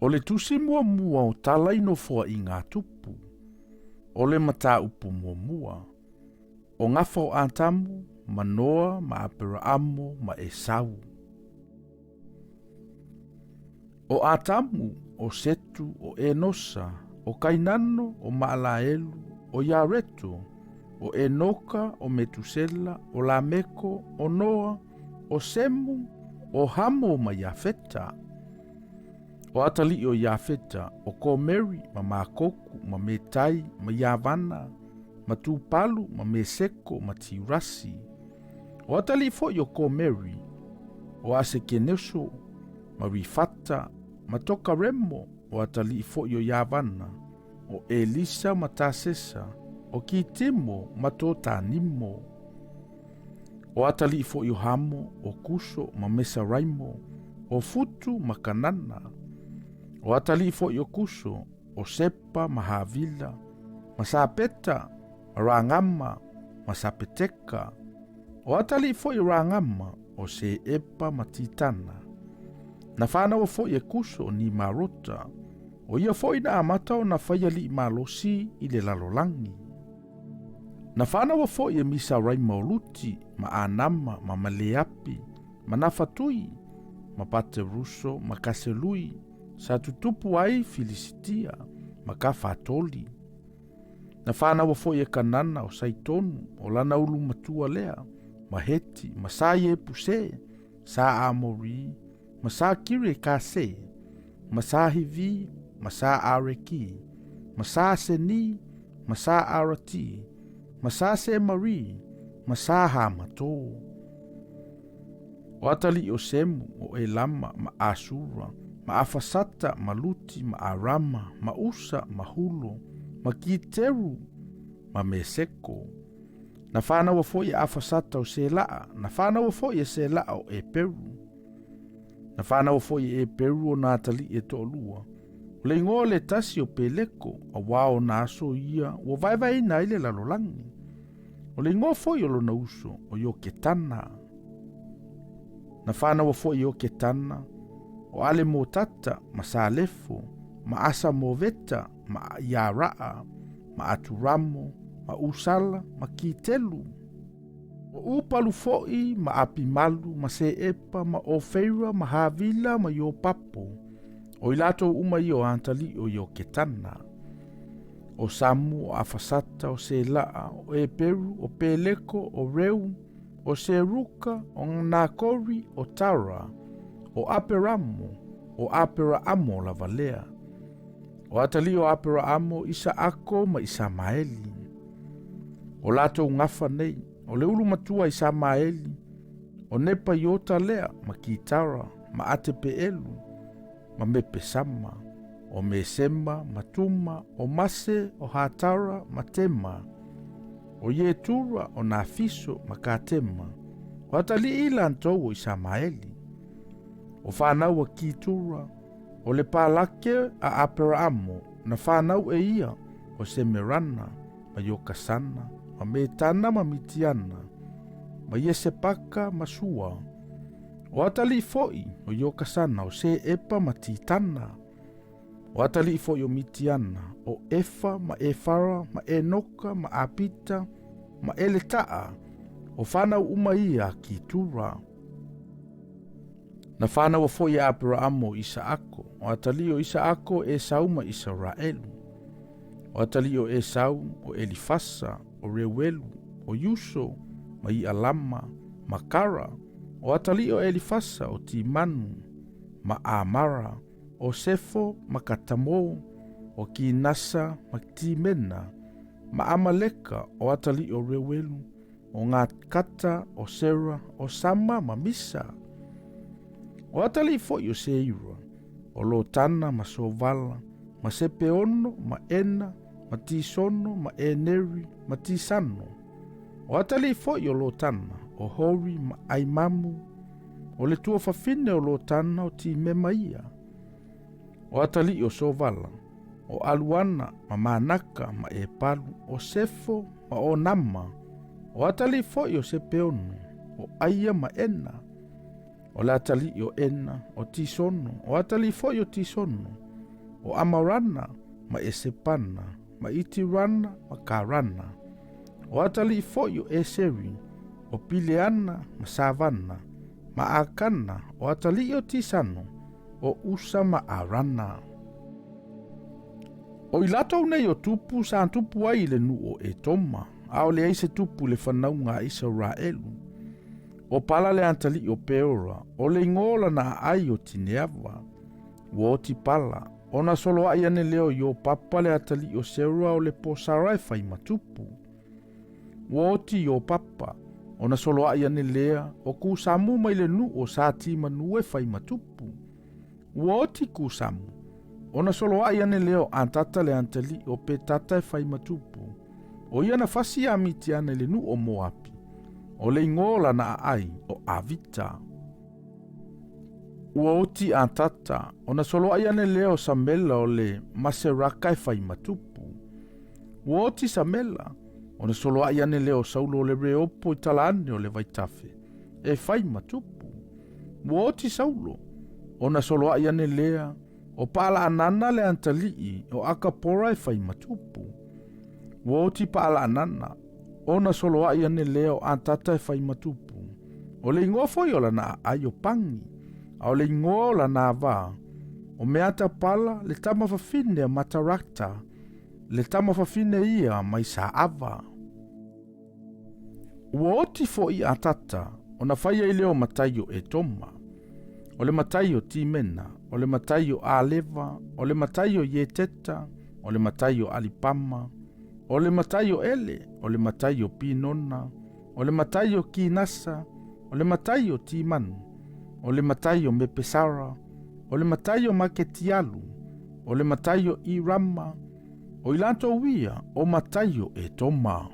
O le tusi muamua o tala i Nofoaiga a Tupu, o le mataupu muamua, o gafa o Atamu, ma Noa, ma Aperaamo, ma Esau. O Atamu, o Setu, o Enosa, o Kainano, o Maalaelu, o Iareto, o Enoka, o Metusela, o Lameko, o Noa, o Semu, o Hamo ma Iafeta. O atalii o Iafeta, o Komeri, ma Makoku, ma Metai, ma Iavana, ma Tupalu, ma Meseko, ma Tirasi. O atalii foi o Komeri, o Asekeneso, ma Rifata, ma Tokaremo, o atalii foi o Iavana, o Elisa ma Tasesa, o Kitimo ma Totanimo. O atalii foi o Hamo, o Kuso ma Mesaraimo, o Futu ma Kanana. O atalii foi o Kuso, o Sepa ma Havila, ma Sapeta, ma Ragama, ma Sapeteka. O atalii foi o Ragama, o Seepa ma Titana. Na fanaua foi e Kuso o Nimarota, o ia foi na amata ona fai alii malosi i le lalolagi. Na fanaua foi e Misaraima o Luti, ma Anama, ma Maleapi, ma Nafatui, ma Pateruso, ma Kaselui, sa tutupu ai Filisitia, ma Kafatoli. Na fanaua foi e Kanana o Saitonu, o lana ulu matua lea, ma Heti, ma Sa Iepuse, sa Amori, ma sa Kire Kase, ma sa Hivi, ma sa Areki, ma sa Seni, ma sa Arati, ma sa Semari, ma sa Hamato. O atalii o Semu, o Elama, ma Asura, ma Afasata, ma Luti, ma Arama, ma Usa, ma Hulo, ma Kiteru, ma Meseko. Na fanaua foi e Afasata o Selaa, na fanaua foi e Selaa o Eperu. Na fanaua foi e Eperu ona atalii e toalua. O le igoa o le tasi o Peleko, auā o ona aso ia ua vaevaeina ai le lalolagi. O le igoa foi o lona uso o Ioketana. Na fanaua foi e Ioketana o Alemotata ma Salefo ma Asamoveta ma Iaraa ma Aturamo ma Usala ma Kitelu. O Upalu foi ma Apimalu ma Seepa ma Ofeira ma Havila ma Iopapo. O i latou uma ia o atalii o Ioketana. O Samu, o Afasata, o Selaa, o Eperu, o Peleko, o Reu, o Seruka, o Nakori, o Tara, o Aperamo, o Aperaamo lava lea. O atalii o Aperaamo, Isaako ma Isamaeli. O latou gafa nei, o le ulu matua Isamaeli, o Nepaiota lea ma Kitara ma Atepeelu ma Mepesama, o Mesema ma Tuma, o Mase, o Hatara ma Tema, o Ietura, o Nafiso ma Katema, o atalii i latou o Isamaeli. O fanau a Kitura, o le palake a Aperaamo, na fanau e ia o Semerana ma Iokasana, ma Metana ma Mitiana, ma Iesepaka ma Sua. O atalii foi o Iokasana, o Seepa ma Titana. O atalii foi o Mitiana, o Efa ma Efara ma Enoka ma Apita ma Eletaa, o fanau uma ia a Kitura. Na fanaua foi e Aperaamo o Isaako, o atalii o Isaako o Esau ma Isaraelu. O atalii o Esau, o Elifasa, o Reuelu, o Iuso, ma Ialama, ma Kara. O atalii o Elifasa, o Timanu, ma Amara, o Sefo ma Katamo, o Kinasa ma Timena, ma Amaleka, o atalii o Reuelu, o Gatkata, o Sera, o Sama ma Misa. O atalii foi o Seira, o Lotana ma Sovala, ma Sepeono ma Ena, ma Tisono ma Eneri, ma Tisano. O atalii foi o Lotana, o Hori ma Aimamu, o le tuafafine o Lotana o Timema ia. O atalii o Sovala, o Aluana ma Manaka ma Epalu, o Sefo ma Onama, o atalii foi o Sepeono, o Aia ma Ena, o le atalii o Ena, o Tisono, o atalii foi o Tisono, o Amarana ma Esepana ma Itirana ma Karana. O atalii foi o Eseri, o Pileana ma Savana, ma Akana, o atalii o Tisano, o Usa ma Arana. O i latou nei o tupu sa tupu ai i le nuu o Etoma, a o leai se tupu i le fanauga a Isaraelu. O Pala le atalii o Peora, o le igoa o lana aai o Tineava. Ua oti Pala, ona soloai ane lea o Iopapa le atalii o Sera o le Posara e fai ma tupu. Ua oti Iopapa, ona soloai ane lea o Kusamu mai le nuu o Satimanu e fai ma tupu. Ua oti Kusamu, ona soloai ane lea o Atata le atalii o Petata e fai ma tupu. O ia na fasi ia Mitiana i le nuu o Moapi, o le igoa o lana aai o Avita. Ua oti Atata, ona soloai ane lea o Samela o le Maseraka e fai ma tupu. Ua oti Samela, ona soloai ane lea o Saulo o le Reopo i tala ane o le vaitafe, e fai ma tupu. Ua oti Saulo, ona soloai ane lea o Paalaanana le atalii o Akapora e fai ma tupu. Ua oti Paalaanana, ona soloai ane lea o Atata e fai ma tupu. O le igoa foi o lana aai o Pangi, a o le igoa o lana ava, o Meatapala le tama fafine a Matarata, le tama fafine ia mai Saava. Ua oti foi Atata, ona fai ai lea o matai o Etoma, o le matai o Timena, o le matai o Aleva, o le matai o Ieteta, o le matai o Alipama, o le matai o Ele, o le matai o Pinona, o le matai o Kinasa, o le matai o Timanu, o le matai o Mepesara, o le matai o Maketialu, o le matai o Irama, o i latou ia o matai o Etoma.